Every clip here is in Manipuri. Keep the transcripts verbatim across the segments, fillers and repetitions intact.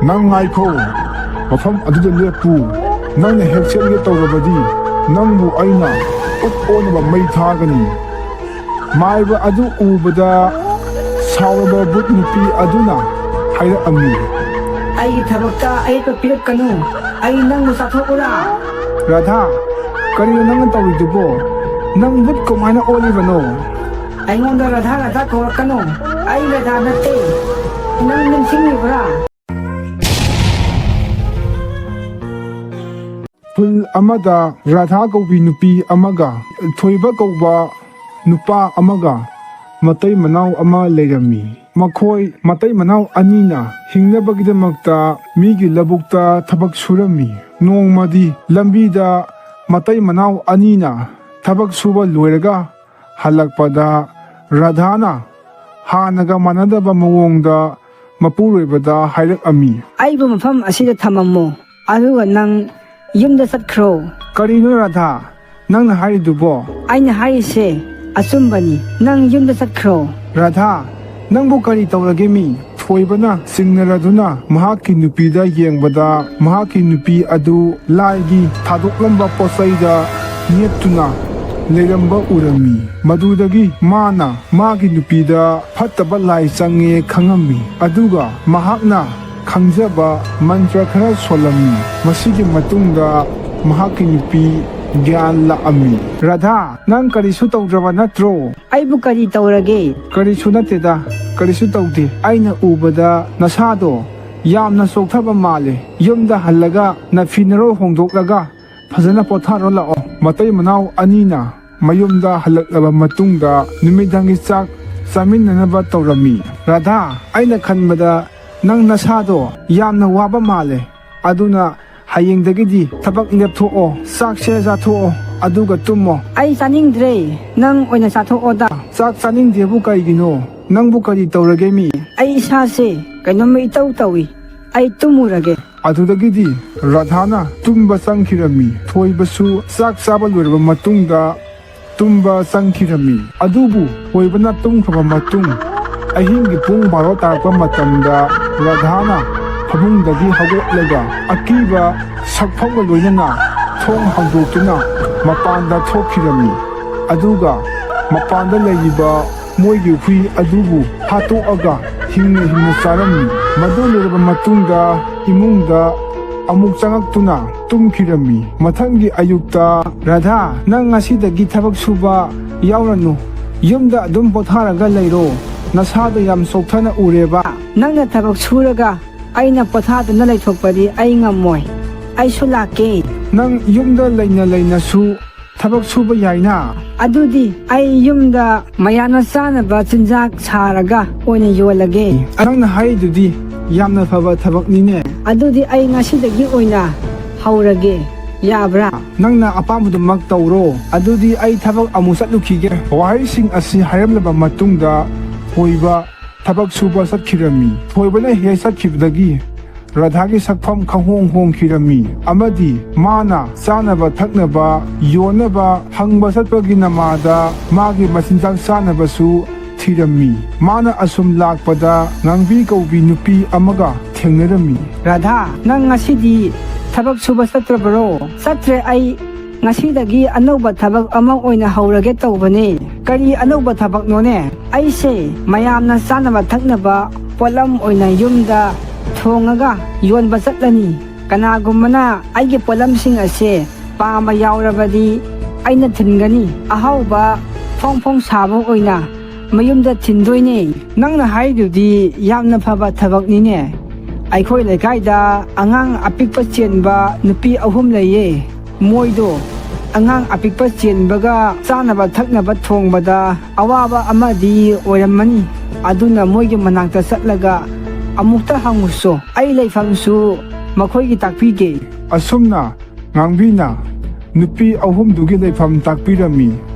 "ꯅꯪ ꯉꯥꯏꯈꯣ, ꯃꯐꯝ ꯑꯗꯨꯗ ꯂꯦꯞꯄꯨ꯫ ꯅꯪꯅ ꯍꯦꯛ ꯆꯦꯟꯒꯦ ꯇꯧꯔꯕꯗꯤ ꯅꯪꯕꯨ ꯑꯩꯅ ꯎꯠ ꯑꯣꯟꯅꯕ ꯃꯩ ꯊꯥꯒꯅꯤ꯫" ꯃꯥꯏꯕ ꯑꯗꯨ ꯎꯕꯗ ꯁꯥꯎꯔꯕ ꯚꯨꯠ ꯅꯨꯄꯤ ꯑꯗꯨꯅ ꯍꯥꯏꯔꯛꯑꯝꯃꯤ, "ꯑꯩꯒꯤ ꯊꯕꯛꯇ ꯑꯌꯦꯠꯄ ꯄꯤꯔꯛꯀꯅꯨ꯫ ꯑꯩ ꯅꯪꯕꯨ ꯆꯥꯊꯣꯛꯎꯔꯥ?" "ꯔꯥꯙꯥ, ꯀꯔꯤꯅꯣ ꯅꯪꯅ ꯇꯧꯔꯤꯗꯨꯕꯣ? ꯅꯪ ꯚꯨꯠ ꯀꯃꯥꯏꯅ ꯑꯣꯜꯂꯤꯕꯅꯣ?" "ꯑꯩꯉꯣꯟꯗ ꯔꯥꯙꯥ ꯔꯥꯙꯥ ꯀꯧꯔꯛꯀꯅꯨ꯫ ꯑꯩ ꯔꯥꯙꯥ ꯅꯠꯇꯦ꯫ ꯅꯪ ꯅꯤꯡꯁꯤꯡꯂꯤꯕ꯭ꯔꯥ?" ꯈꯨꯜ ꯑꯃꯗ ꯔꯥꯙꯥ ꯀꯧꯕꯤ ꯅꯨꯄꯤ ꯑꯃꯒ ꯊꯣꯏꯕ ꯀꯧꯕ ꯅꯨꯄꯥ ꯑꯃꯒ ꯃꯇꯩ ꯃꯅꯥꯎ ꯑꯃ ꯂꯩꯔꯝꯃꯤ꯫ ꯃꯈꯣꯏ ꯃꯇꯩ ꯃꯅꯥꯎ ꯑꯅꯤꯅ ꯍꯤꯡꯅꯕꯒꯤꯗꯃꯛꯇ ꯃꯤꯒꯤ ꯂꯧꯕꯨꯛꯇ ꯊꯕꯛ ꯁꯨꯔꯝꯃꯤ꯫ ꯅꯣꯡꯃꯗꯤ ꯂꯝꯕꯤꯗ ꯃꯇꯩ ꯃꯅꯥꯎ ꯑꯅꯤꯅ ꯊꯕꯛ ꯁꯨꯕ ꯂꯣꯏꯔꯒ ꯍꯜꯂꯛꯄꯗ ꯔꯥꯙꯥꯅ ꯍꯥꯟꯅꯒ ꯃꯥꯟꯅꯗꯕ ꯃꯑꯣꯡꯗ ꯃꯄꯨꯔꯣꯏꯕꯗ ꯍꯥꯏꯔꯛꯑꯝꯃꯤ, "ꯑꯩꯕꯨ ꯃꯐꯝ ꯑꯁꯤꯗ ꯊꯝꯃꯝꯃꯨ, ꯑꯗꯨꯒ ꯅꯪ ꯌꯨꯝꯗ ꯆꯠꯈ꯭ꯔꯣ꯫" "ꯀꯔꯤꯅꯣ ꯔꯥꯙꯥ ꯅꯪꯅ ꯍꯥꯏꯔꯤꯗꯨꯕꯣ?" "ꯑꯩꯅ ꯍꯥꯏꯔꯤꯁꯦ ꯑꯆꯨꯝꯕꯅꯤ, ꯅꯪ ꯌꯨꯝꯗ ꯆꯠꯈ꯭ꯔꯣ꯫" "ꯔꯥꯙꯥ, ꯅꯪꯕꯨ ꯀꯔꯤ ꯇꯧꯔꯒꯦ ꯃꯤ?" ꯊꯣꯏꯕꯅ ꯆꯤꯡꯅꯔꯗꯨꯅ ꯃꯍꯥꯛꯀꯤ ꯅꯨꯄꯤꯗ ꯌꯦꯡꯕꯗ, ꯃꯍꯥꯛꯀꯤ ꯅꯨꯄꯤ ꯑꯗꯨ ꯂꯥꯏꯒꯤ ꯊꯥꯗꯣꯛꯂꯝꯕ ꯄꯣꯠꯆꯩꯗ ꯅꯦꯠꯇꯨꯅ ꯂꯩꯔꯝꯕ ꯎꯔꯝꯃꯤ꯫ ꯃꯗꯨꯗꯒꯤ ꯃꯥꯅ ꯃꯥꯒꯤ ꯅꯨꯄꯤꯗ ꯐꯠꯇꯕ ꯂꯥꯏ ꯆꯪꯉꯦ ꯈꯪꯉꯝꯃꯤ꯫ ꯑꯗꯨꯒ ꯃꯍꯥꯛꯅ ꯈꯪꯖꯕ ꯃꯟꯇ꯭ꯔ ꯈꯔ ꯁꯣꯜꯂꯝꯃꯤ꯫ ꯃꯁꯤꯒꯤ ꯃꯇꯨꯡꯗ ꯃꯍꯥꯛꯀꯤ ꯅꯨꯄꯤ ꯒ꯭ꯌꯥꯟ ꯂꯥꯛꯑꯝꯃꯤ꯫ "ꯔꯥꯙꯥ, ꯅꯪ ꯀꯔꯤꯁꯨ ꯇꯧꯗ꯭ꯔꯕ ꯅꯠꯇ꯭ꯔꯣ?" "ꯑꯩꯕꯨ ꯀꯔꯤ ꯇꯧꯔꯒꯦ?" "ꯀꯔꯤꯁꯨ ꯅꯠꯇꯦꯗ, ꯀꯔꯤꯁꯨ ꯇꯧꯗꯦ꯫ ꯑꯩꯅ ꯎꯕꯗ ꯅꯁꯥꯗꯣ ꯌꯥꯝꯅ ꯆꯣꯛꯊꯕ ꯃꯥꯜꯂꯦ꯫ ꯌꯨꯝꯗ ꯍꯜꯂꯒ ꯅꯐꯤ ꯅꯔꯣꯜ ꯍꯣꯡꯗꯣꯛꯂꯒ ꯐꯖꯅ ꯄꯣꯊꯥꯔꯣ ꯂꯥꯛꯑꯣ꯫" ꯃꯇꯩ ꯃꯅꯥꯎ ꯑꯅꯤꯅ ꯃꯌꯨꯝꯗ ꯍꯜꯂꯛꯂꯕ ꯃꯇꯨꯡꯗ ꯅꯨꯃꯤꯗꯥꯡꯒꯤ ꯆꯥꯛ ꯆꯥꯃꯤꯟꯅꯅꯕ ꯇꯧꯔꯝꯃꯤ꯫ "ꯔꯥꯙꯥ, ꯑꯩꯅ ꯈꯟꯕꯗ ꯅꯪ ꯅꯁꯥꯗꯣ ꯌꯥꯝꯅ ꯋꯥꯕ ꯃꯥꯜꯂꯦ꯫ ꯑꯗꯨꯅ ꯍꯌꯦꯡꯗꯒꯤꯗꯤ ꯊꯕꯛ ꯂꯦꯞꯊꯣꯛꯑꯣ, ꯆꯥꯛꯁꯦ ꯆꯥꯊꯣꯛꯑꯣ, ꯑꯗꯨꯒ ꯇꯨꯝꯃꯣ꯫" "ꯑꯩ ꯆꯥꯅꯤꯡꯗ꯭ꯔꯦ, ꯅꯪ ꯑꯣꯏꯅ ꯆꯥꯊꯣꯛꯑꯣꯗ꯫" "ꯆꯥꯛ ꯆꯥꯅꯤꯡꯗꯦꯕꯨ ꯀꯩꯒꯤꯅꯣ? ꯅꯪꯕꯨ ꯀꯔꯤ ꯇꯧꯔꯒꯦ ꯃꯤ?" "ꯑꯩ ꯏꯁꯥꯁꯦ ꯀꯩꯅꯣꯝꯃ ꯏꯇꯧ ꯇꯧꯏ, ꯑꯩ ꯇꯨꯝꯃꯨꯔꯒꯦ꯫" ꯑꯗꯨꯗꯒꯤꯗꯤ ꯔꯥꯙꯥꯅ ꯇꯨꯝꯕ ꯆꯪꯈꯤꯔꯝꯃꯤ꯫ ꯊꯣꯏꯕꯁꯨ ꯆꯥꯛ ꯆꯥꯕ ꯂꯣꯏꯔꯕ ꯃꯇꯨꯡꯗ ꯇꯨꯝꯕ ꯆꯪꯈꯤꯔꯝꯃꯤ꯫ ꯑꯗꯨꯕꯨ ꯊꯣꯏꯕꯅ ꯇꯨꯝꯈ꯭ꯔꯕ ꯃꯇꯨꯡ ꯑꯍꯤꯡꯒꯤ ꯄꯨꯡ ꯕꯥꯔꯣ ꯇꯥꯔꯛꯄ ꯃꯇꯝꯗ ꯔꯥꯙꯥꯅ ꯐꯃꯨꯡꯗꯒꯤ ꯍꯧꯒꯠꯂꯒ ꯑꯀꯤꯕ ꯁꯛꯐꯝꯒ ꯂꯣꯏꯅꯅ ꯊꯣꯡ ꯍꯥꯡꯗꯣꯛꯇꯨꯅ ꯃꯄꯥꯟꯗ ꯊꯣꯛꯈꯤꯔꯝꯃꯤ꯫ ꯑꯗꯨꯒ ꯃꯄꯥꯟꯗ ꯂꯩꯔꯤꯕ ꯃꯣꯏꯒꯤ ꯍꯨꯏ ꯑꯗꯨꯕꯨ ꯍꯥꯠꯇꯣꯛꯑꯒ ꯍꯤꯡꯅ ꯍꯤꯡꯅ ꯆꯥꯔꯝꯃꯤ꯫ ꯃꯗꯨ ꯂꯣꯏꯔꯕ ꯃꯇꯨꯡꯗ ꯏꯃꯨꯡꯗ ꯑꯃꯨꯛ ꯆꯪꯉꯛꯇꯨꯅ ꯇꯨꯝꯈꯤꯔꯝꯃꯤ꯫ ꯃꯊꯪꯒꯤ ꯑꯌꯨꯛꯇ, "ꯔꯥꯙꯥ, ꯅꯪ ꯉꯁꯤꯗꯒꯤ ꯊꯕꯛ ꯁꯨꯕ ꯌꯥꯎꯔꯅꯨ꯫ ꯌꯨꯝꯗ ꯑꯗꯨꯝ ꯄꯣꯊꯥꯔꯒ ꯂꯩꯔꯣ꯫ ꯅꯁꯥꯗꯣ ꯌꯥꯝ ꯆꯣꯛꯊꯅ ꯎꯔꯦꯕ꯫ ꯅꯪꯅ ꯊꯕꯛ ꯁꯨꯔꯒ ꯑꯩꯅ ꯄꯣꯊꯥꯗꯨꯅ ꯂꯩꯊꯣꯛꯄꯗꯤ ꯑꯩ ꯉꯝꯃꯣꯏ꯫ ꯑꯩꯁꯨ ꯂꯥꯛꯀꯦ꯫" "ꯅꯪ ꯌꯨꯝꯗ ꯂꯩꯅ ꯂꯩꯅꯁꯨ ꯊꯕꯛ ꯁꯨꯕ ꯌꯥꯏꯅ?" "ꯑꯗꯨꯗꯤ ꯑꯩ ꯌꯨꯝꯗ ꯃꯌꯥꯝꯅ ꯆꯥꯅꯕ ꯆꯤꯟꯖꯥꯛ ꯁꯥꯔꯒ ꯑꯣꯏꯅ ꯌꯣꯜꯂꯒꯦ꯫" "ꯅꯪꯅ ꯍꯥꯏꯔꯤꯗꯨꯗꯤ ꯌꯥꯝꯅ ꯐꯕ ꯊꯕꯛꯅꯤꯅꯦ꯫" "ꯑꯗꯨꯗꯤ ꯑꯩ ꯉꯁꯤꯗꯒꯤ ꯑꯣꯏꯅ ꯍꯧꯔꯒꯦ, ꯌꯥꯕ꯭ꯔꯥ?" "ꯅꯪꯅ ꯑꯄꯥꯝꯕꯗꯨꯃꯛ ꯇꯧꯔꯣ꯫ ꯑꯗꯨꯗꯤ ꯑꯩ ꯊꯕꯛ ꯑꯃꯨꯛ ꯆꯠꯂꯨꯈꯤꯒꯦ꯫" ꯋꯥꯍꯩꯁꯤꯡ ꯑꯁꯤ ꯍꯥꯏꯔꯝꯂꯕ ꯃꯇꯨꯡꯗ ꯊꯣꯏꯕ ꯊꯕꯛ ꯁꯨꯕ ꯆꯠꯈꯤꯔꯝꯃꯤ꯫ ꯊꯣꯏꯕꯅ ꯍꯦꯛ ꯆꯠꯈꯤꯕꯗꯒꯤ ꯔꯥꯙꯥꯒꯤ ꯁꯛꯐꯝ ꯈꯪꯍꯣꯡ ꯍꯣꯡꯈꯤꯔꯝꯃꯤ ꯑꯃꯗꯤ ꯃꯥꯅ ꯆꯥꯅꯕ ꯊꯛꯅꯕ ꯌꯣꯟꯅꯕ ꯍꯪꯕ ꯆꯠꯄꯒꯤ ꯅꯃꯥꯗ ꯃꯥꯒꯤ ꯃꯆꯤꯟꯖꯥꯛ ꯆꯥꯅꯕꯁꯨ ꯊꯤꯔꯝꯃꯤ꯫ ꯃꯥꯅ ꯑꯁꯨꯝ ꯂꯥꯛꯄꯗ ꯉꯥꯡꯕꯤ ꯀꯧꯕꯤ ꯅꯨꯄꯤ ꯑꯃꯒ ꯊꯦꯡꯅꯔꯝꯃꯤ꯫ "ꯔꯥꯙꯥ, ꯅꯪ ꯉꯁꯤꯗꯤ ꯊꯕꯛ ꯁꯨꯕ ꯆꯠꯇ꯭ꯔꯕꯔꯣ?" "ꯆꯠꯇ꯭ꯔꯦ, ꯑꯩ ꯉꯁꯤꯗꯒꯤ ꯑꯅꯧꯕ ꯊꯕꯛ ꯑꯃ ꯑꯣꯏꯅ ꯍꯧꯔꯒꯦ ꯇꯧꯕꯅꯦ꯫" "ꯀꯔꯤ ꯑꯅꯧꯕ ꯊꯕꯛꯅꯣꯅꯦ?" "ꯑꯩꯁꯦ ꯃꯌꯥꯝꯅ ꯆꯥꯅꯕ ꯊꯛꯅꯕ ꯄꯣꯠꯂꯝ ꯑꯣꯏꯅ ꯌꯨꯝꯗ ꯊꯣꯡꯉꯒ ꯌꯣꯟꯕ ꯆꯠꯂꯅꯤ꯫ ꯀꯅꯥꯒꯨꯝꯕꯅ ꯑꯩꯒꯤ ꯄꯣꯠꯂꯝꯁꯤꯡ ꯑꯁꯦ ꯄꯥꯝꯕ ꯌꯥꯎꯔꯕꯗꯤ ꯑꯩꯅ ꯊꯤꯟꯒꯅꯤ꯫ ꯑꯍꯥꯎꯕ ꯐꯣꯡ ꯐꯣꯡ ꯁꯥꯕ ꯑꯣꯏꯅ ꯃꯌꯨꯝꯗ ꯊꯤꯟꯗꯣꯏꯅꯦ꯫" "ꯅꯪꯅ ꯍꯥꯏꯗꯨꯗꯤ ꯌꯥꯝꯅ ꯐꯕ ꯊꯕꯛꯅꯤꯅꯦ꯫ ꯑꯩꯈꯣꯏ ꯂꯩꯀꯥꯏꯗ ꯑꯉꯥꯡ ꯑꯄꯤꯛꯄ ꯆꯦꯟꯕ ꯅꯨꯄꯤ ꯑꯍꯨꯝ ꯂꯩꯌꯦ꯫ ꯃꯣꯏꯗꯣ ꯑꯉꯥꯡ ꯑꯄꯤꯛꯄ ꯆꯦꯟꯕꯒ ꯆꯥꯅꯕ ꯊꯛꯅꯕ ꯊꯣꯡꯕꯗ ꯑꯋꯥꯕ ꯑꯃꯗꯤ ꯑꯣꯏꯔꯝꯃꯅꯤ꯫ ꯑꯗꯨꯅ ꯃꯣꯏꯒꯤ ꯃꯅꯥꯛꯇ ꯆꯠꯂꯒ ꯑꯃꯨꯛꯇ ꯍꯪꯉꯨꯁꯣ꯫ ꯑꯩ ꯂꯩꯐꯝꯁꯨ ꯃꯈꯣꯏꯒꯤ ꯇꯥꯛꯄꯤꯒꯦ꯫" ꯑꯁꯨꯝꯅ ꯉꯥꯡꯕꯤꯅ ꯅꯨꯄꯤ ꯑꯍꯨꯝꯗꯨꯒꯤ ꯂꯩꯐꯝ ꯇꯥꯛꯄꯤꯔꯝꯃꯤ꯫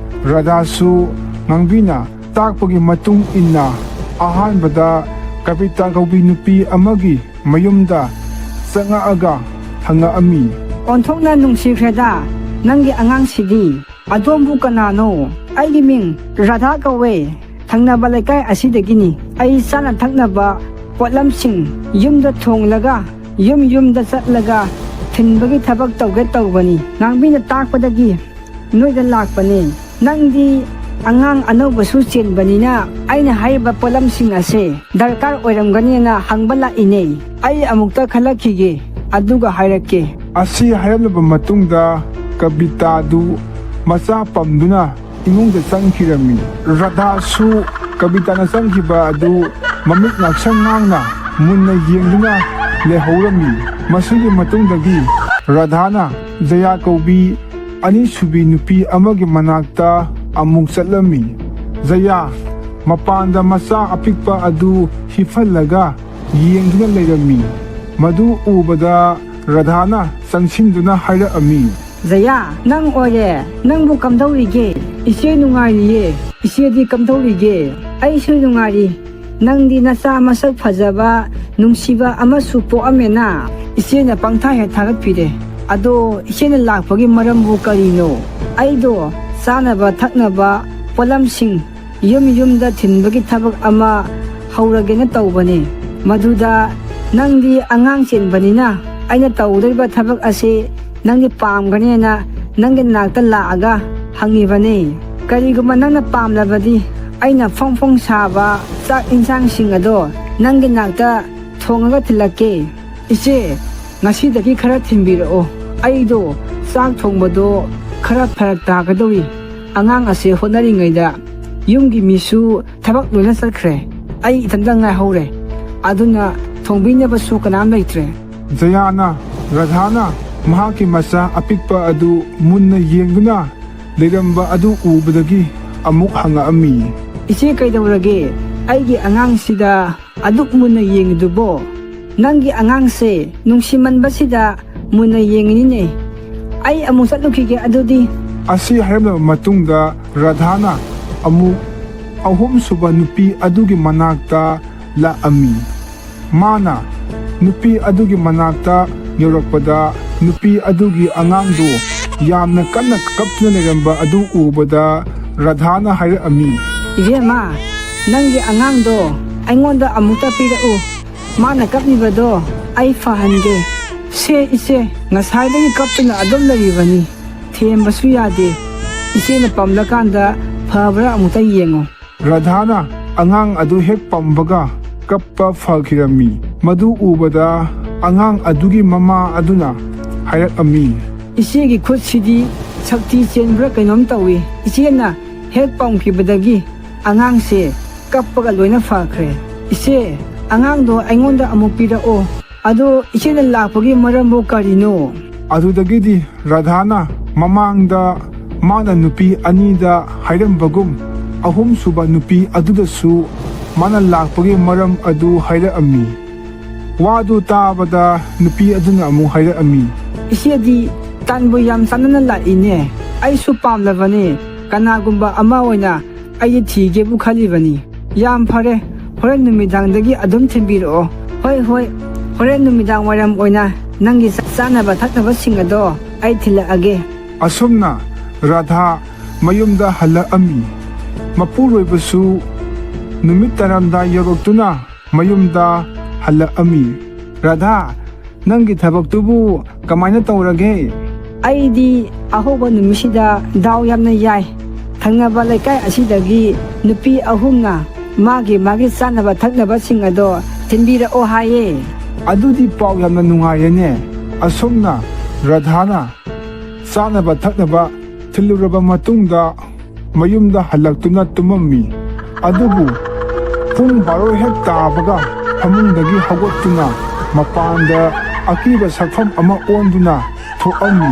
ꯔꯥꯙꯥꯁꯨ ꯉꯥꯡꯕꯤꯅ ꯇꯥꯛꯄꯒꯤ ꯃꯇꯨꯡ ꯏꯟꯅ ꯑꯍꯥꯟꯕꯗ ꯀꯕꯤꯇꯥ ꯀꯧꯕꯤ ꯅꯨꯄꯤ ꯑꯃꯒꯤ ꯃꯌꯨꯝꯗ ꯆꯪꯉꯛꯑꯒ ꯍꯪꯉꯛꯑꯝꯃꯤ꯫ "ꯑꯣꯟꯊꯣꯛꯅ ꯅꯨꯡꯁꯤꯈ꯭ꯔꯦꯗ ꯅꯪꯒꯤ ꯑꯉꯥꯡꯁꯤꯗꯤ꯫ ꯑꯗꯣꯝꯕꯨ ꯀꯅꯥꯅꯣ?" "ꯑꯩꯒꯤ ꯃꯤꯡ ꯔꯥꯙꯥ ꯀꯧꯋꯦ꯫ ꯊꯪꯅꯕ ꯂꯩꯀꯥꯏ ꯑꯁꯤꯗꯒꯤꯅꯤ꯫ ꯑꯩ ꯆꯥꯅ ꯊꯛꯅꯕ ꯄꯣꯠꯂꯝꯁꯤꯡ ꯌꯨꯝꯗ ꯊꯣꯡꯂꯒ ꯌꯨꯝ ꯌꯨꯝꯗ ꯆꯠꯂꯒ ꯊꯤꯟꯕꯒꯤ ꯊꯕꯛ ꯇꯧꯒꯦ ꯇꯧꯕꯅꯤ꯫ ꯉꯥꯡꯕꯤꯅ ꯇꯥꯛꯄꯗꯒꯤ ꯅꯣꯏꯗ ꯂꯥꯛꯄꯅꯤ꯫ ꯅꯪꯗꯤ ꯑꯉꯥꯡ ꯑꯅꯧꯕꯁꯨ ꯆꯦꯟꯕꯅꯤꯅ ꯑꯩꯅ ꯍꯥꯏꯔꯤꯕ ꯄꯣꯠꯂꯝꯁꯤꯡ ꯑꯁꯦ ꯗꯔꯀꯥꯔ ꯑꯣꯏꯔꯝꯒꯅꯤꯅ ꯍꯪꯕ ꯂꯥꯛꯏꯅꯦ꯫ ꯑꯩ ꯑꯃꯨꯛꯇ ꯈꯜꯂꯛꯈꯤꯒꯦ, ꯑꯗꯨꯒ ꯍꯥꯏꯔꯛꯀꯦ꯫ ꯑꯁꯤ ꯍꯥꯏꯔꯝꯂꯕ ꯃꯇꯨꯡꯗ ꯀꯕꯤꯇꯥꯗꯨ ꯃꯆꯥ ꯄꯝꯗꯨꯅ ꯏꯃꯨꯡꯗ ꯆꯪꯈꯤꯔꯝꯃꯤ꯫ ꯔꯥꯙꯥꯁꯨ ꯀꯕꯤꯇꯥꯅ ꯆꯪꯈꯤꯕ ꯑꯗꯨ ꯃꯃꯤꯠ ꯉꯥꯛꯁꯪ ꯉꯥꯡꯅ ꯃꯨꯟꯅ ꯌꯦꯡꯗꯨꯅ ꯂꯩꯍꯧꯔꯝꯃꯤ꯫ ꯃꯁꯤꯒꯤ ꯃꯇꯨꯡꯗꯒꯤ ꯔꯥꯙꯥꯅ ꯖꯌꯥ ꯀꯧꯕꯤ ꯑꯅꯤꯁꯨꯕꯤ ꯅꯨꯄꯤ ꯑꯃꯒꯤ ꯃꯅꯥꯛꯇ ꯑꯃꯨꯛ ꯆꯠꯂꯝꯃꯤ꯫ ꯖꯌꯥ ꯃꯄꯥꯟꯗ ꯃꯆꯥ ꯑꯄꯤꯛꯄ ꯑꯗꯨ ꯍꯤꯞꯍꯜꯂꯒ ꯌꯦꯡꯗꯨꯅ ꯂꯩꯔꯝꯃꯤ꯫ ꯃꯗꯨ ꯎꯕꯗ ꯔꯥꯙꯥꯅ ꯆꯪꯁꯤꯟꯗꯨꯅ ꯍꯥꯏꯔꯛꯑꯝꯃꯤ꯫ ꯖꯌꯥ, ꯅꯪ ꯑꯣꯏꯔꯦ꯫ ꯅꯪꯕꯨ ꯀꯝꯗꯧꯔꯤꯒꯦ? ꯏꯆꯦ ꯅꯨꯡꯉꯥꯏꯔꯤꯌꯦ꯫ ꯏꯆꯦꯗꯤ ꯀꯝꯗꯧꯔꯤꯒꯦ? ꯑꯩꯁꯨ ꯅꯨꯡꯉꯥꯏꯔꯤ꯫ ꯅꯪꯗꯤ ꯅꯆꯥ ꯃꯁꯛ ꯐꯖꯕ, ꯅꯨꯡꯁꯤꯕ ꯑꯃꯁꯨ ꯄꯣꯛꯑꯝꯃꯦꯅ꯫ ꯏꯆꯦꯅ ꯄꯪꯊꯥ ꯍꯦꯛ ꯊꯥꯒꯠꯄꯤꯔꯦ꯫ ꯑꯗꯣ ꯏꯆꯦꯅ ꯂꯥꯛꯄꯒꯤ ꯃꯔꯝꯕꯨ ꯀꯔꯤꯅꯣ? ꯑꯩꯗꯣ ꯆꯥꯅꯕ ꯊꯛꯅꯕ ꯄꯣꯠꯂꯝꯁꯤꯡ ꯌꯨꯝ ꯌꯨꯝꯗ ꯊꯤꯟꯕꯒꯤ ꯊꯕꯛ ꯑꯃ ꯍꯧꯔꯒꯦꯅ ꯇꯧꯕꯅꯦ꯫ ꯃꯗꯨꯗ ꯅꯪꯗꯤ ꯑꯉꯥꯡ ꯆꯦꯟꯕꯅꯤꯅ ꯑꯩꯅ ꯇꯧꯗꯣꯔꯤꯕ ꯊꯕꯛ ꯑꯁꯤ ꯅꯪꯗꯤ ꯄꯥꯝꯒꯅꯦꯅ ꯅꯪꯒꯤ ꯅꯥꯛꯇ ꯂꯥꯛꯑꯒ ꯍꯪꯉꯤꯕꯅꯦ꯫ ꯀꯔꯤꯒꯨꯝꯕ ꯅꯪꯅ ꯄꯥꯝꯂꯕꯗꯤ ꯑꯩꯅ ꯐꯣꯡ ꯐꯣꯡ ꯁꯥꯕ ꯆꯥꯛ ꯏꯟꯁꯥꯡꯁꯤꯡ ꯑꯗꯣ ꯅꯪꯒꯤ ꯅꯥꯛꯇ ꯊꯣꯡꯉꯒ ꯊꯤꯜꯂꯛꯀꯦ꯫ ꯏꯆꯦ, ꯉꯁꯤꯗꯒꯤ ꯈꯔ ꯊꯤꯟꯕꯤꯔꯛꯑꯣ꯫ ꯑꯩꯗꯣ ꯆꯥꯛ ꯊꯣꯡꯕꯗꯣ ꯈꯔ ꯐꯔꯛ ꯇꯥꯒꯗꯧꯔꯤ꯫ ꯑꯉꯥꯡ ꯑꯁꯦ ꯍꯣꯠꯅꯔꯤꯉꯩꯗ ꯌꯨꯝꯒꯤ ꯃꯤꯁꯨ ꯊꯕꯛ ꯂꯣꯏꯅ ꯆꯠꯈ꯭ꯔꯦ꯫ ꯑꯩ ꯏꯊꯟꯇ ꯉꯥꯏꯍꯧꯔꯦ꯫ ꯑꯗꯨꯅ ꯊꯣꯡꯕꯤꯅꯕꯁꯨ ꯀꯅꯥꯝ ꯂꯩꯇ꯭ꯔꯦ꯫ ꯖꯌꯥꯅ ꯔꯥꯙꯥꯅ ꯃꯍꯥꯛꯀꯤ ꯃꯆꯥ ꯑꯄꯤꯛꯄ ꯑꯗꯨ ꯃꯨꯟꯅ ꯌꯦꯡꯗꯨꯅ ꯂꯩꯔꯝꯕ ꯑꯗꯨ ꯎꯕꯗꯒꯤ ꯑꯃꯨꯛ ꯍꯪꯉꯛꯑꯝꯃꯤ꯫ ꯏꯆꯦ, ꯀꯩꯗꯧꯔꯒꯦ? ꯑꯩꯒꯤ ꯑꯉꯥꯡꯁꯤꯗ ꯑꯗꯨꯛ ꯃꯨꯟꯅ ꯌꯦꯡꯉꯤꯗꯨꯕꯣ? ꯅꯪꯒꯤ ꯑꯉꯥꯡꯁꯦ ꯅꯨꯡꯁꯤꯃꯟꯕꯁꯤꯗ ꯃꯨꯟꯅ ꯌꯦꯡꯉꯤꯅꯤꯅꯦ꯫ ꯑꯩ ꯑꯃꯨꯛ ꯆꯠꯂꯨꯈꯤꯒꯦ ꯑꯗꯨꯗꯤ꯫ ꯑꯁꯤ ꯍꯥꯏꯔꯝꯂꯕ ꯃꯇꯨꯡꯗ ꯔꯥꯙꯥꯅ ꯑꯃꯨꯛ ꯑꯍꯨꯝꯁꯨꯕ ꯅꯨꯄꯤ ꯑꯗꯨꯒꯤ ꯃꯅꯥꯛꯇ ꯂꯥꯛꯑꯝꯃꯤ꯫ ꯃꯥꯅ ꯅꯨꯄꯤ ꯑꯗꯨꯒꯤ ꯃꯅꯥꯛꯇ ꯌꯧꯔꯛꯄꯗ ꯅꯨꯄꯤ ꯑꯗꯨꯒꯤ ꯑꯉꯥꯡꯗꯨ ꯌꯥꯝꯅ ꯀꯟꯅ ꯀꯞꯇꯨꯅ ꯂꯩꯔꯝꯕ ꯑꯗꯨ ꯎꯕꯗ ꯔꯥꯙꯥꯅ ꯍꯥꯏꯔꯛꯑꯝꯃꯤ꯫ ꯏꯕꯦꯝꯃ, ꯅꯪꯒꯤ ꯑꯉꯥꯡꯗꯣ ꯑꯩꯉꯣꯟꯗ ꯑꯃꯨꯛꯇ ꯄꯤꯔꯛꯎ꯫ ꯃꯥꯅ ꯀꯞꯂꯤꯕꯗꯣ ꯑꯩ ꯐꯍꯟꯒꯦ꯫ ꯁꯦ ꯏꯆꯦ, ꯉꯁꯥꯏꯗꯒꯤ ꯀꯞꯇꯨꯅ ꯑꯗꯨꯝ ꯂꯩꯔꯤꯕꯅꯤ꯫ ꯊꯦꯝꯕꯁꯨ ꯌꯥꯗꯦ꯫ ꯏꯆꯦꯅ ꯄꯝꯂꯀꯥꯟꯗ ꯐꯕ꯭ꯔꯥ ꯑꯃꯨꯛꯇ ꯌꯦꯡꯉꯨ꯫ ꯔꯥꯙꯥꯅ ꯑꯉꯥꯡ ꯑꯗꯨ ꯍꯦꯛ ꯄꯝꯕꯒ ꯀꯞꯄ ꯐꯈꯤꯔꯝꯃꯤ꯫ ꯃꯗꯨ ꯎꯕꯗ ꯑꯉꯥꯡ ꯑꯗꯨꯒꯤ ꯃꯃꯥ ꯑꯗꯨꯅ ꯍꯥꯏꯔꯛꯑꯝꯃꯤ꯫ ꯏꯆꯦꯒꯤ ꯈꯨꯠꯁꯤꯗꯤ ꯁꯛꯇꯤ ꯆꯦꯟꯕ꯭ꯔꯥ ꯀꯩꯅꯣꯝ ꯇꯧꯏ꯫ ꯏꯆꯦꯅ ꯍꯦꯛ ꯄꯝꯈꯤꯕꯗꯒꯤ ꯑꯉꯥꯡꯁꯦ ꯀꯞꯄꯒ ꯂꯣꯏꯅ ꯐꯈ꯭ꯔꯦ꯫ ꯏꯆꯦ, ꯑꯉꯥꯡꯗꯣ ꯑꯩꯉꯣꯟꯗ ꯑꯃꯨꯛ ꯄꯤꯔꯛꯑꯣ꯫ ꯑꯗꯣ ꯏꯆꯦꯅ ꯂꯥꯛꯄꯒꯤ ꯃꯔꯝꯕꯨ ꯀꯔꯤꯅꯣ? ꯑꯗꯨꯗꯒꯤꯗꯤ ꯔꯥꯙꯥꯅ ꯃꯃꯥꯡꯗ ꯃꯥꯅ ꯅꯨꯄꯤ ꯑꯅꯤꯗ ꯍꯥꯏꯔꯝꯕꯒꯨꯝ, ꯑꯍꯨꯝꯁꯨꯕ ꯅꯨꯄꯤ ꯑꯗꯨꯗꯁꯨ ꯃꯥꯅ ꯂꯥꯛꯄꯒꯤ ꯃꯔꯝ ꯑꯗꯨ ꯍꯥꯏꯔꯛꯑꯝꯃꯤ꯫ ꯋꯥꯗꯨ ꯇꯥꯕꯗ ꯅꯨꯄꯤ ꯑꯗꯨꯅ ꯑꯃꯨꯛ ꯍꯥꯏꯔꯛꯑꯝꯃꯤ꯫ ꯏꯆꯦꯗꯤ ꯇꯥꯟꯕꯨ ꯌꯥꯝ ꯆꯥꯟꯅꯅ ꯂꯥꯛꯏꯅꯦ꯫ ꯑꯩꯁꯨ ꯄꯥꯝꯂꯕꯅꯦ꯫ ꯀꯅꯥꯒꯨꯝꯕ ꯑꯃ ꯑꯣꯏꯅ ꯑꯩꯗꯤ ꯊꯤꯒꯦꯕꯨ ꯈꯜꯂꯤꯕꯅꯤ꯫ ꯌꯥꯝ ꯐꯔꯦ, ꯍꯣꯔꯦꯟ ꯅꯨꯃꯤꯗꯥꯡꯗꯒꯤ ꯑꯗꯨꯝ ꯊꯤꯟꯕꯤꯔꯛꯑꯣ꯫ ꯍꯣꯏ, ꯍꯣꯏ, ꯍꯣꯔꯦꯟ ꯅꯨꯃꯤꯗꯥꯡ ꯋꯥꯏꯔꯝ ꯑꯣꯏꯅ ꯅꯪꯒꯤ ꯆꯥꯅꯕ ꯊꯛꯅꯕꯁꯤꯡ ꯑꯗꯣ ꯑꯩ ꯊꯤꯜꯂꯛꯑꯒꯦ꯫ ꯑꯁꯨꯝꯅ ꯔꯥꯙꯥ ꯃꯌꯨꯝꯗ ꯍꯜꯂꯛꯑꯝꯃꯤ꯫ ꯃꯄꯨꯔꯣꯏꯕꯁꯨ ꯅꯨꯃꯤꯠ ꯇꯥꯔꯝꯗꯥꯏ ꯌꯧꯔꯛꯇꯨꯅ ꯃꯌꯨꯝꯗ ꯍꯜꯂꯛꯑꯝꯃꯤ꯫ "ꯔꯥꯙꯥ, ꯅꯪꯒꯤ ꯊꯕꯛꯇꯨꯕꯨ ꯀꯃꯥꯏꯅ ꯇꯧꯔꯒꯦ?" "ꯑꯩꯗꯤ ꯑꯍꯧꯕ ꯅꯨꯃꯤꯠꯁꯤꯗ ꯗꯥꯎ ꯌꯥꯝꯅ ꯌꯥꯏ꯫ ꯊꯪꯅꯕ ꯂꯩꯀꯥꯏ ꯑꯁꯤꯗꯒꯤ ꯅꯨꯄꯤ ꯑꯍꯨꯝꯅ ꯃꯥꯒꯤ ꯃꯥꯒꯤ ꯆꯥꯅꯕ ꯊꯛꯅꯕꯁꯤꯡ ꯑꯗꯣ ꯊꯤꯟꯕꯤꯔꯛꯑꯣ ꯍꯥꯏꯌꯦ꯫" "ꯑꯗꯨꯗꯤ ꯄꯥꯎ ꯌꯥꯝꯅ ꯅꯨꯡꯉꯥꯏꯔꯦꯅꯦ꯫" ꯑꯁꯨꯝꯅ ꯔꯥꯙꯥꯅ ꯆꯥꯅꯕ ꯊꯛꯅꯕ ꯊꯤꯜꯂꯨꯔꯕ ꯃꯇꯨꯡꯗ ꯃꯌꯨꯝꯗ ꯍꯜꯂꯛꯇꯨꯅ ꯇꯨꯝꯃꯝꯃꯤ꯫ ꯑꯗꯨꯕꯨ ꯄꯨꯡ ꯕꯥꯔꯣ ꯍꯦꯛ ꯇꯥꯕꯒ ꯐꯃꯨꯡꯗꯒꯤ ꯍꯧꯒꯠꯇꯨꯅ ꯃꯄꯥꯟꯗ ꯑꯀꯤꯕ ꯁꯛꯐꯝ ꯑꯃ ꯑꯣꯟꯗꯨꯅ ꯊꯣꯛꯑꯝꯃꯤ꯫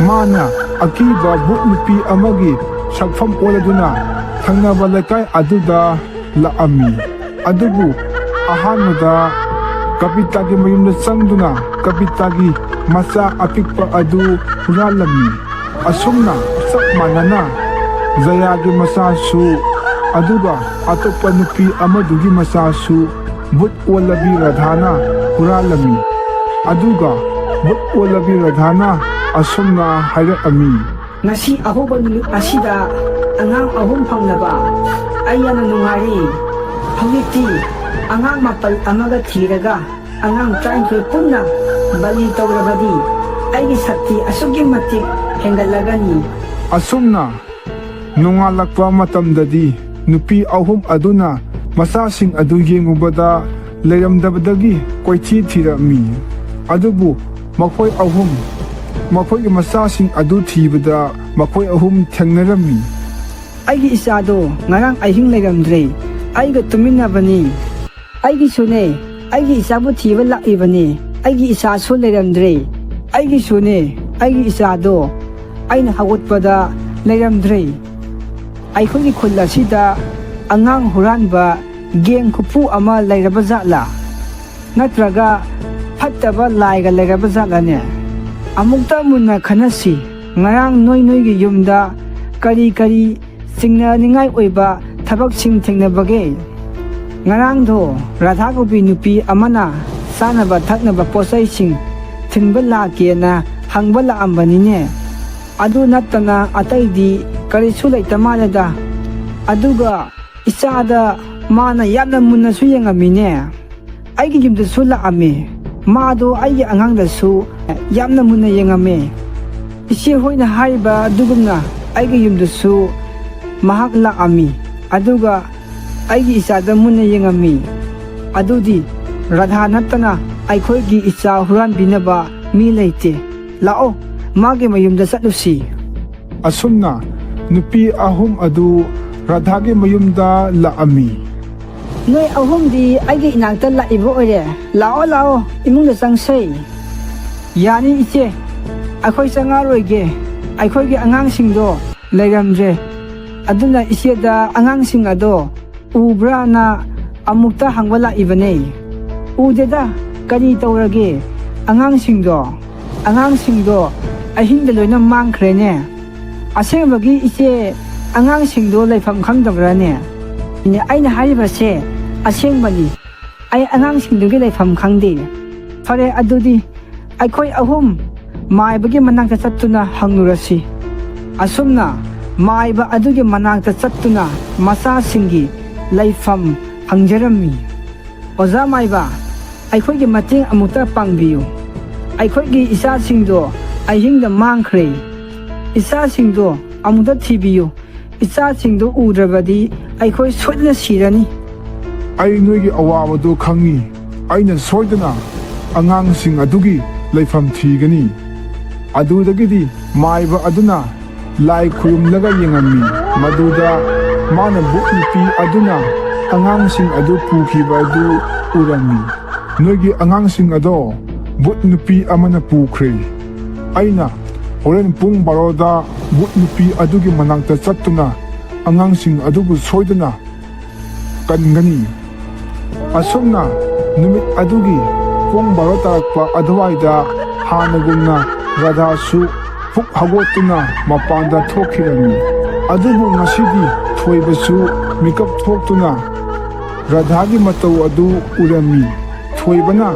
ꯃꯥꯅ ꯑꯀꯤꯕ ꯚꯨꯠ ꯅꯨꯄꯤ ꯑꯃꯒꯤ ꯁꯛꯐꯝ ꯑꯣꯜꯂꯗꯨꯅ ꯊꯪꯅꯕ ꯂꯩꯀꯥꯏ ꯑꯗꯨꯗ ꯂꯥꯛꯑꯝꯃꯤ꯫ ꯑꯗꯨꯕꯨ ꯑꯍꯥꯟꯕꯗ ꯀꯕꯤꯇꯥꯒꯤ ꯃꯌꯨꯝꯗ ꯆꯪꯗꯨꯅ ꯀꯕꯤꯇꯥꯒꯤ ꯃꯆꯥ ꯑꯄꯤꯛꯄ ꯑꯗꯨ ꯍꯨꯔꯥꯜꯂꯝꯃꯤ꯫ ꯑꯁꯨꯝꯅ ꯆꯞ ꯃꯥꯟꯅꯅ ꯖꯌꯥꯒꯤ ꯃꯆꯥꯁꯨ, ꯑꯗꯨꯒ ꯑꯇꯣꯞꯄ ꯅꯨꯄꯤ ꯑꯃꯗꯨꯒꯤ ꯃꯆꯥꯁꯨ ꯚꯨꯠ ꯑꯣꯜꯂꯕꯤ ꯔꯥꯙꯥꯅ ꯍꯨꯔꯥꯜꯂꯝꯃꯤ꯫ ꯑꯗꯨꯒ ꯚꯨꯠ ꯑꯣꯜꯂꯕꯤ ꯔꯥꯙꯥꯅ ꯑꯁꯨꯝꯅ ꯍꯥꯏꯔꯛꯑꯝꯃꯤ꯫ "ꯉꯁꯤ ꯑꯍꯧꯕ ꯅꯨꯃꯤꯠ ꯑꯁꯤꯗ ꯑꯉꯥꯡ ꯑꯍꯨꯝ ꯐꯪꯂꯕ ꯑꯩ ꯌꯥꯝꯅ ꯅꯨꯡꯉꯥꯏꯔꯦ꯫ ꯍꯧꯖꯤꯛꯇꯤ ꯑꯉꯥꯡ ꯃꯥꯄꯜ ꯑꯃꯒ ꯊꯤꯔꯒ ꯑꯉꯥꯡ ꯇꯔꯥꯅꯤꯊꯣꯏ ꯄꯨꯟꯅ ꯕꯂꯤ ꯇꯧꯔꯕꯗꯤ ꯑꯩꯒꯤ ꯁꯛꯇꯤ ꯑꯁꯨꯛꯀꯤ ꯃꯇꯤꯛ ꯍꯦꯟꯒꯠꯂꯒꯅꯤ꯫ ꯑꯁꯨꯝꯅ ꯅꯣꯡꯉꯥꯜꯂꯛꯄ ꯃꯇꯝꯗꯗꯤ ꯅꯨꯄꯤ ꯑꯍꯨꯝ ꯑꯗꯨꯅ ꯃꯆꯥꯁꯤꯡ ꯑꯗꯨ ꯌꯦꯡꯉꯨꯕꯗ ꯂꯩꯔꯝꯗꯕꯗꯒꯤ ꯀꯣꯏꯊꯤ ꯊꯤꯔꯝꯃꯤ꯫ ꯑꯗꯨꯕꯨ ꯃꯈꯣꯏ ꯑꯍꯨꯝ, ꯃꯈꯣꯏꯒꯤ ꯃꯆꯥꯁꯤꯡ ꯑꯗꯨ ꯊꯤꯕꯗ ꯃꯈꯣꯏ ꯑꯍꯨꯝ ꯊꯦꯡꯅꯔꯝꯃꯤ꯫ ꯑꯩꯒꯤ ꯏꯆꯥꯗꯣ ꯉꯔꯥꯡ ꯑꯍꯤꯡ ꯂꯩꯔꯝꯗ꯭ꯔꯦ꯫ ꯑꯩꯒ ꯇꯨꯃꯤꯟꯅꯕꯅꯤ꯫ ꯑꯩꯒꯤꯁꯨꯅꯦ, ꯑꯩꯒꯤ ꯏꯆꯥꯕꯨ ꯊꯤꯕ ꯂꯥꯛꯏꯕꯅꯤ꯫ ꯑꯩꯒꯤ ꯏꯆꯥꯁꯨ ꯂꯩꯔꯝꯗ꯭ꯔꯦ꯫ ꯑꯩꯒꯤꯁꯨꯅꯦ, ꯑꯩꯒꯤ ꯏꯆꯥꯗꯣ ꯑꯩꯅ ꯍꯧꯒꯠꯄꯗ ꯂꯩꯔꯝꯗ꯭ꯔꯦ꯫ ꯑꯩꯈꯣꯏꯒꯤ ꯈꯨꯜ ꯑꯁꯤꯗ ꯑꯉꯥꯡ ꯍꯨꯔꯥꯟꯕ ꯒꯦꯡ ꯈꯨꯐꯨ ꯑꯃ ꯂꯩꯔꯕ ꯖꯥꯠꯂꯥ? ꯅꯠꯇ꯭ꯔꯒ ꯐꯠꯇꯕ ꯂꯥꯏꯒ ꯂꯩꯔꯕ ꯖꯥꯠꯂꯅꯦ? ꯑꯃꯨꯛꯇ ꯃꯨꯟꯅ ꯈꯟꯅꯁꯤ꯫ ꯉꯔꯥꯡ ꯅꯣꯏ ꯅꯣꯏꯒꯤ ꯌꯨꯝꯗ ꯀꯔꯤ ꯀꯔꯤ ꯆꯤꯡꯅꯅꯤꯡꯉꯥꯏ ꯑꯣꯏꯕ ꯊꯕꯛꯁꯤꯡ ꯊꯦꯡꯅꯕꯒꯦ? ꯉꯔꯥꯡꯗꯣ ꯔꯥꯙꯥ ꯀꯧꯕꯤ ꯅꯨꯄꯤ ꯑꯃꯅ ꯆꯥꯅꯕ ꯊꯛꯅꯕ ꯄꯣꯠꯆꯩꯁꯤꯡ ꯊꯤꯟꯕ ꯂꯥꯛꯀꯦꯅ ꯍꯪꯕ ꯂꯥꯛꯑꯝꯕꯅꯤꯅꯦ꯫ ꯑꯗꯨ ꯅꯠꯇꯅ ꯑꯇꯩꯗꯤ ꯀꯔꯤꯁꯨ ꯂꯩꯇ ꯃꯥꯜꯂꯦꯗ꯫ ꯑꯗꯨꯒ ꯏꯆꯥꯗ ꯃꯥꯅ ꯌꯥꯝꯅ ꯃꯨꯟꯅꯁꯨ ꯌꯦꯡꯉꯝꯃꯤꯅꯦ꯫ ꯑꯩꯒꯤ ꯌꯨꯝꯗꯁꯨ ꯂꯥꯛꯑꯝꯃꯤ꯫ ꯃꯥꯗꯣ ꯑꯩꯒꯤ ꯑꯉꯥꯡꯗꯁꯨ ꯌꯥꯝꯅ ꯃꯨꯟꯅ ꯌꯦꯡꯉꯝꯃꯦ꯫ ꯏꯆꯦ ꯍꯣꯏꯅ ꯍꯥꯏꯔꯤꯕ ꯑꯗꯨꯒꯨꯝꯅ ꯑꯩꯒꯤ ꯌꯨꯝꯗꯁꯨ ꯃꯍꯥꯛ ꯂꯥꯛꯑꯝꯃꯤ꯫ ꯑꯗꯨꯒ ꯑꯩꯒꯤ ꯏꯆꯥꯗ ꯃꯨꯟꯅ ꯌꯦꯡꯉꯝꯃꯤ꯫ ꯑꯗꯨꯗꯤ ꯔꯥꯙꯥ ꯅꯠꯇꯅ ꯑꯩꯈꯣꯏꯒꯤ ꯏꯆꯥ ꯍꯨꯔꯥꯟꯕꯤꯅꯕ ꯃꯤ ꯂꯩꯇꯦ꯫ ꯂꯥꯛꯑꯣ, ꯃꯥꯒꯤ ꯃꯌꯨꯝꯗ ꯆꯠꯂꯨꯁꯤ꯫ ꯑꯁꯨꯝꯅ ꯅꯨꯄꯤ ꯑꯍꯨꯝ ꯑꯗꯨ ꯔꯥꯙꯥꯒꯤ ꯃꯌꯨꯝꯗ ꯂꯥꯛꯑꯝꯃꯤ꯫ ꯅꯣꯏ ꯑꯍꯨꯝꯗꯤ ꯑꯩꯒꯤ ꯏꯅꯥꯛꯇ ꯂꯥꯛꯏꯕ ꯑꯣꯏꯔꯦ꯫ ꯂꯥꯛꯑꯣ, ꯂꯥꯛꯑꯣ, ꯏꯃꯨꯡꯗ ꯆꯪꯁꯩ꯫ ꯌꯥꯅꯤ ꯏꯆꯦ, ꯑꯩꯈꯣꯏ ꯆꯪꯉꯛꯑꯔꯣꯏꯒꯦ꯫ ꯑꯩꯈꯣꯏꯒꯤ ꯑꯉꯥꯡꯁꯤꯡꯗꯣ ꯂꯩꯔꯝꯗ꯭ꯔꯦ꯫ ꯑꯗꯨꯅ ꯏꯆꯦꯗ ꯑꯉꯥꯡꯁꯤꯡ ꯑꯗꯣ ꯎꯕ꯭ꯔꯥꯅ ꯑꯃꯨꯛꯇ ꯍꯪꯕ ꯂꯥꯛꯏꯕꯅꯦ꯫ ꯎꯗꯦꯗ, ꯀꯔꯤ ꯇꯧꯔꯒꯦ? ꯑꯉꯥꯡꯁꯤꯡꯗꯣ, ꯑꯉꯥꯡꯁꯤꯡꯗꯣ ꯑꯍꯤꯡꯗ ꯂꯣꯏꯅ ꯃꯥꯡꯈ꯭ꯔꯦꯅꯦ꯫ ꯑꯁꯦꯡꯕꯒꯤ ꯏꯆꯦ, ꯑꯉꯥꯡꯁꯤꯡꯗꯣ ꯂꯩꯐꯝ ꯈꯪꯗꯕ꯭ꯔꯥꯅꯦ? ꯏꯅꯦ, ꯑꯩꯅ ꯍꯥꯏꯔꯤꯕꯁꯦ ꯑꯁꯦꯡꯕꯅꯤ꯫ ꯑꯩ ꯑꯉꯥꯡꯁꯤꯡꯗꯨꯒꯤ ꯂꯩꯐꯝ ꯈꯪꯗꯦ꯫ ꯐꯔꯦ, ꯑꯗꯨꯗꯤ ꯑꯩꯈꯣꯏ ꯑꯍꯨꯝ ꯃꯥꯏꯕꯒꯤ ꯃꯅꯥꯛꯇ ꯆꯠꯇꯨꯅ ꯍꯪꯂꯨꯔꯁꯤ꯫ ꯑꯁꯨꯝꯅ ꯃꯥꯏꯕ ꯑꯗꯨꯒꯤ ꯃꯅꯥꯛꯇ ꯆꯠꯇꯨꯅ ꯃꯆꯥꯁꯤꯡꯒꯤ ꯂꯩꯐꯝ ꯍꯪꯖꯔꯝꯃꯤ꯫ "ꯑꯣꯖꯥ ꯃꯥꯏꯕ, ꯑꯩꯈꯣꯏꯒꯤ ꯃꯇꯦꯡ ꯑꯃꯨꯛꯇ ꯄꯥꯡꯕꯤꯌꯨ꯫ ꯑꯩꯈꯣꯏꯒꯤ ꯏꯆꯥꯁꯤꯡꯗꯣ ꯑꯍꯤꯡꯗ ꯃꯥꯡꯈ꯭ꯔꯦ꯫ ꯏꯆꯥꯁꯤꯡꯗꯣ ꯑꯃꯨꯛꯇ ꯊꯤꯕꯤꯌꯨ꯫ ꯏꯆꯥꯁꯤꯡꯗꯣ ꯎꯗ꯭ꯔꯕꯗꯤ ꯑꯩꯈꯣꯏ ꯁꯣꯏꯗꯅ ꯁꯤꯔꯅꯤ꯫" "ꯑꯩ ꯅꯣꯏꯒꯤ ꯑꯋꯥꯕꯗꯨ ꯈꯪꯏ꯫ ꯑꯩꯅ ꯁꯣꯏꯗꯅ ꯑꯉꯥꯡꯁꯤꯡ ꯑꯗꯨꯒꯤ ꯂꯩꯐꯝ ꯊꯤꯒꯅꯤ꯫" ꯑꯗꯨꯗꯒꯤꯗꯤ ꯃꯥꯏꯕ ꯑꯗꯨꯅ ꯂꯥꯏ ꯈꯨꯔꯨꯝꯂꯒ ꯌꯦꯡꯉꯝꯃꯤ꯫ ꯃꯗꯨꯗ ꯃꯥꯅ ꯚꯨꯠ ꯅꯨꯄꯤ ꯑꯗꯨꯅ ꯑꯉꯥꯡꯁꯤꯡ ꯑꯗꯨ ꯄꯨꯈꯤꯕ ꯑꯗꯨ ꯎꯔꯝꯃꯤ꯫ "ꯅꯣꯏꯒꯤ ꯑꯉꯥꯡꯁꯤꯡ ꯑꯗꯣ ꯚꯨꯠ ꯅꯨꯄꯤ ꯑꯃꯅ ꯄꯨꯈ꯭ꯔꯦ꯫ ꯑꯩꯅ ꯍꯣꯔꯦꯟ ꯄꯨꯡ ꯕꯥꯔꯣꯗ ꯚꯨꯠ ꯅꯨꯄꯤ ꯑꯗꯨꯒꯤ ꯃꯅꯥꯛꯇ ꯆꯠꯇꯨꯅ ꯑꯉꯥꯡꯁꯤꯡ ꯑꯗꯨꯕꯨ ꯁꯣꯏꯗꯅ ꯀꯟꯒꯅꯤ꯫" ꯑꯁꯨꯝꯅ ꯅꯨꯃꯤꯠ ꯑꯗꯨꯒꯤ ꯄꯨꯡ ꯕꯥꯔꯣ ꯇꯥꯔꯛꯄ ꯑꯗꯨꯋꯥꯏꯗ ꯍꯥꯟꯅꯒꯨꯝꯅ ꯔꯥꯙꯥꯁꯨ ꯄꯨꯛ ꯍꯧꯒꯠꯇꯨꯅ ꯃꯄꯥꯟꯗ ꯊꯣꯛꯈꯤꯔꯝꯃꯤ꯫ ꯑꯗꯨꯕꯨ ꯉꯁꯤꯗꯤ ꯊꯣꯏꯕꯁꯨ ꯃꯤꯀꯞ ꯊꯣꯛꯇꯨꯅ ꯔꯥꯙꯥꯒꯤ ꯃꯇꯧ ꯑꯗꯨ ꯎꯔꯝꯃꯤ꯫ ꯊꯣꯏꯕꯅ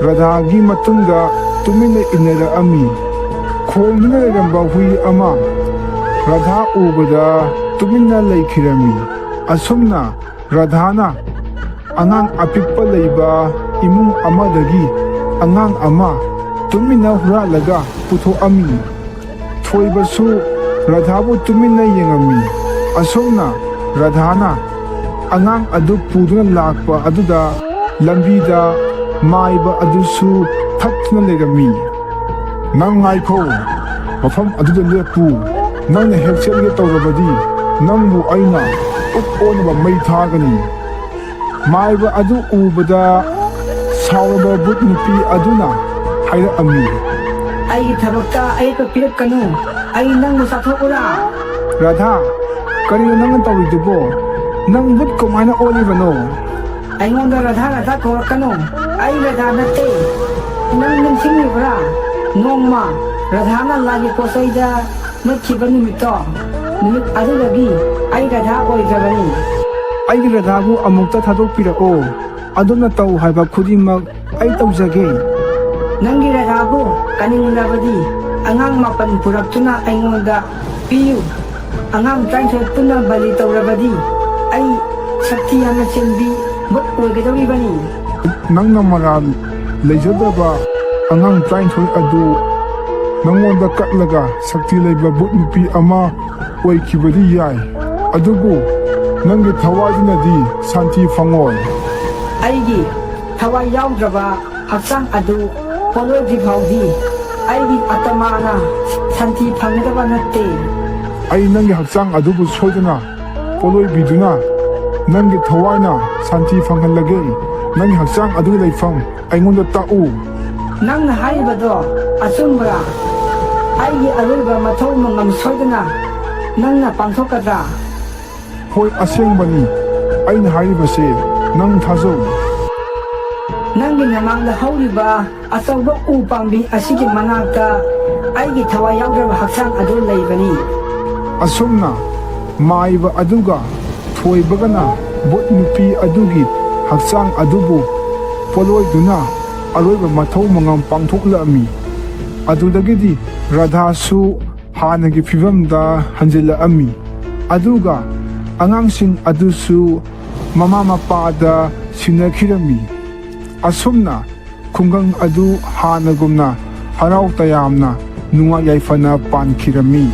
ꯔꯥꯙꯥꯒꯤ ꯃꯇꯨꯡꯗ ꯇꯨꯃꯤꯟꯅ ꯏꯟꯅꯔꯛꯑꯝꯃꯤ꯫ ꯈꯣꯡꯗꯨꯅ ꯂꯩꯔꯝꯕ ꯍꯨꯏ ꯑꯃ ꯔꯥꯙꯥ ꯎꯕꯗ ꯇꯨꯃꯤꯟꯅ ꯂꯩꯈꯤꯔꯝꯃꯤ꯫ ꯑꯁꯨꯝꯅ ꯔꯥꯙꯥꯅ ꯑꯉꯥꯡ ꯑꯄꯤꯛꯄ ꯂꯩꯕ ꯏꯃꯨꯡ ꯑꯃꯗꯒꯤ ꯑꯉꯥꯡ ꯑꯃ ꯇꯨꯃꯤꯟꯅ ꯍꯨꯔꯥꯜꯂꯒ ꯄꯨꯊꯣꯛꯑꯝꯃꯤ꯫ ꯊꯣꯏꯕꯁꯨ ꯔꯥꯙꯥꯕꯨ ꯇꯨꯃꯤꯟꯅ ꯌꯦꯡꯉꯝꯃꯤ꯫ ꯑꯁꯨꯝꯅ ꯔꯥꯙꯥꯅ ꯑꯉꯥꯡ ꯑꯗꯨ ꯄꯨꯗꯨꯅ ꯂꯥꯛꯄ ꯑꯗꯨꯗ ꯂꯝꯕꯤꯗ ꯃꯥꯏꯕ ꯑꯗꯨꯁꯨ ꯊꯛꯇꯨꯅ ꯂꯩꯔꯝꯃꯤ꯫ "ꯅꯪ ꯉꯥꯏꯈꯣ, ꯃꯐꯝ ꯑꯗꯨꯗ ꯂꯦꯞꯄꯨ꯫ ꯅꯪꯅ ꯍꯦꯛ ꯆꯦꯟꯒꯦ ꯇꯧꯔꯕꯗꯤ ꯅꯪꯕꯨ ꯑꯩꯅ ꯎꯞ ꯑꯣꯟꯅꯕ ꯃꯩ ꯊꯥꯒꯅꯤ꯫" ꯃꯥꯏꯕ ꯑꯗꯨ ꯎꯕꯗ ꯁꯥꯎꯔꯕ ꯚꯨꯠ ꯅꯨꯄꯤ ꯑꯗꯨꯅ ꯍꯥꯏꯔꯛꯑꯝꯃꯤ, "ꯑꯩꯒꯤ ꯊꯕꯛꯇ ꯑꯌꯦꯠꯄ ꯄꯤꯔꯛꯀꯅꯨ꯫ ꯑꯩ ꯅꯪꯕꯨ ꯆꯥꯊꯣꯛꯎꯔꯥ?" "ꯔꯥꯙꯥ, ꯀꯔꯤꯅꯣ ꯅꯪꯅ ꯇꯧꯔꯤꯗꯨꯕꯣ? ꯅꯪ ꯚꯨꯠ ꯀꯃꯥꯏꯅ ꯑꯣꯜꯂꯤꯕꯅꯣ?" "ꯑꯩꯉꯣꯟꯗ ꯔꯥꯙꯥ ꯔꯥꯙꯥ ꯀꯧꯔꯛꯀꯅꯨ꯫ ꯑꯩ ꯔꯥꯙꯥ ꯅꯠꯇꯦ꯫ ꯅꯪ ꯅꯤꯡꯁꯤꯡꯂꯤꯕ꯭ꯔꯥ? ꯅꯣꯡꯃ ꯔꯥꯙꯥꯅ ꯂꯥꯏꯒꯤ ꯄꯣꯠꯆꯩꯗ ꯃꯨꯠꯈꯤꯕ ꯅꯨꯃꯤꯠꯇꯣ, ꯅꯨꯃꯤꯠ ꯑꯗꯨꯗꯒꯤ ꯑꯩ ꯔꯥꯙꯥ ꯑꯣꯏꯗ꯭ꯔꯕꯅꯤ꯫" "ꯑꯩꯒꯤ ꯔꯥꯙꯥꯕꯨ ꯑꯃꯨꯛꯇ ꯊꯥꯗꯣꯛꯄꯤꯔꯛꯑꯣ꯫ ꯑꯗꯣꯝꯅ ꯇꯧ ꯍꯥꯏꯕ ꯈꯨꯗꯤꯡꯃꯛ ꯑꯩ ꯇꯧꯖꯒꯦ꯫" "ꯅꯪꯒꯤ ꯔꯥꯙꯥꯕꯨ ꯀꯟꯅꯤꯡꯂꯕꯗꯤ ꯑꯉꯥꯡ ꯃꯥꯄꯟ ꯄꯨꯔꯛꯇꯨꯅ ꯑꯩꯉꯣꯟꯗ ꯄꯤꯌꯨ꯫ ꯑꯉꯥꯡ ꯇꯔꯥꯅꯤꯊꯣꯏ ꯄꯨꯟꯅ ꯕꯂꯤ ꯇꯧꯔꯕꯗꯤ ꯑꯩ ꯁꯛꯇꯤ ꯌꯥꯝꯅ ꯆꯦꯟꯕꯤ ꯚꯨꯠ ꯑꯣꯏꯒꯗꯧꯔꯤꯕꯅꯤ꯫ ꯅꯪꯅ ꯃꯔꯥꯜ ꯂꯩꯖꯗꯕ ꯑꯉꯥꯡ ꯇꯔꯥꯅꯤꯊꯣꯏ ꯑꯗꯨ ꯅꯪꯉꯣꯟꯗ ꯀꯠꯂꯒ ꯁꯛꯇꯤ ꯂꯩꯕ ꯚꯨꯠ ꯅꯨꯄꯤ ꯑꯃ ꯑꯣꯏꯈꯤꯕꯗꯤ ꯌꯥꯏ, ꯑꯗꯨꯕꯨ ꯅꯪꯒꯤ ꯊꯋꯥꯏꯗꯨꯅꯗꯤ ꯁꯥꯟꯇꯤ ꯐꯪꯉꯣꯏ꯫ ꯑꯩꯒꯤ ꯊꯋꯥꯏ ꯌꯥꯎꯗ꯭ꯔꯕ ꯍꯛꯆꯥꯡ ꯑꯗꯨ ꯄꯣꯠꯂꯣꯏꯗ꯭ꯔꯤ ꯐꯥꯎꯗꯤ ꯑꯩꯒꯤ ꯑꯇꯃꯥꯅ ꯁꯥꯟꯇꯤ ꯐꯪꯒꯗꯕ ꯅꯠꯇꯦ꯫ ꯑꯩ ꯅꯪꯒꯤ ꯍꯛꯆꯥꯡ ꯑꯗꯨꯕꯨ ꯁꯣꯏꯗꯅ ꯄꯣꯠꯂꯣꯏꯕꯤꯗꯨꯅ ꯅꯪꯒꯤ ꯊꯋꯥꯏꯅ ꯁꯥꯟꯇꯤ ꯐꯪꯍꯜꯂꯒꯦ꯫ ꯅꯪꯒꯤ ꯍꯛꯆꯥꯡ ꯑꯗꯨꯒꯤ ꯂꯩꯐꯝ ꯑꯩꯉꯣꯟꯗ ꯇꯥꯛꯎ꯫ ꯅꯪꯅ ꯍꯥꯏꯔꯤꯕꯗꯣ ꯑꯆꯨꯝꯕ꯭ꯔꯥ? ꯑꯩꯒꯤ ꯑꯔꯣꯏꯕ ꯃꯊꯧ ꯃꯉꯝ ꯁꯣꯏꯗꯅ ꯅꯪꯅ ꯄꯥꯡꯊꯣꯛꯀꯗ꯭ꯔꯥ? ꯍꯣꯏ, ꯑꯁꯦꯡꯕꯅꯤ꯫ ꯑꯩꯅ ꯍꯥꯏꯔꯤꯕꯁꯦ ꯅꯪ ꯊꯥꯖꯧ꯫ ꯅꯪꯒꯤ ꯅꯃꯥꯡꯗ ꯍꯧꯔꯤꯕ ꯑꯆꯧꯕ ꯎ ꯄꯥꯝꯕꯤ ꯑꯁꯤꯒꯤ ꯃꯅꯥꯛꯇ ꯑꯩꯒꯤ ꯊꯋꯥꯏ ꯌꯥꯎꯗ꯭ꯔꯕ ꯍꯛꯆꯥꯡ ꯑꯗꯨ ꯂꯩꯕꯅꯤ꯫ ꯑꯁꯨꯝꯅ ꯃꯥꯏꯕ ꯑꯗꯨꯒ ꯊꯣꯏꯕꯒꯅ ꯚꯨꯠ ꯅꯨꯄꯤ ꯑꯗꯨꯒꯤ ꯍꯛꯆꯥꯡ ꯑꯗꯨꯕꯨ ꯄꯣꯠꯂꯣꯏꯗꯨꯅ ꯑꯔꯣꯏꯕ ꯃꯊꯧ ꯃꯉꯝ ꯄꯥꯡꯊꯣꯛꯂꯛꯂꯝꯃꯤ꯫ ꯑꯗꯨꯗꯒꯤꯗꯤ ꯔꯥꯙꯥꯁꯨ ꯍꯥꯟꯅꯒꯤ ꯐꯤꯕꯝꯗ ꯍꯟꯖꯤꯜꯂꯛꯂꯝꯃꯤ꯫ ꯑꯗꯨꯒ ꯑꯉꯥꯡꯁꯤꯡ ꯑꯗꯨꯁꯨ ꯃꯃꯥ ꯃꯄꯥꯗ ꯁꯤꯟꯅꯈꯤꯔꯝꯃꯤ꯫ ꯑꯁꯨꯝꯅ ꯈꯨꯡꯒꯪ ꯑꯗꯨ ꯍꯥꯟꯅꯒꯨꯝꯅ ꯍꯔꯥꯎ ꯇꯌꯥꯝꯅ ꯅꯨꯡꯉꯥꯏ ꯌꯥꯏꯐꯅ ꯄꯥꯟꯈꯤꯔꯝꯃꯤ꯫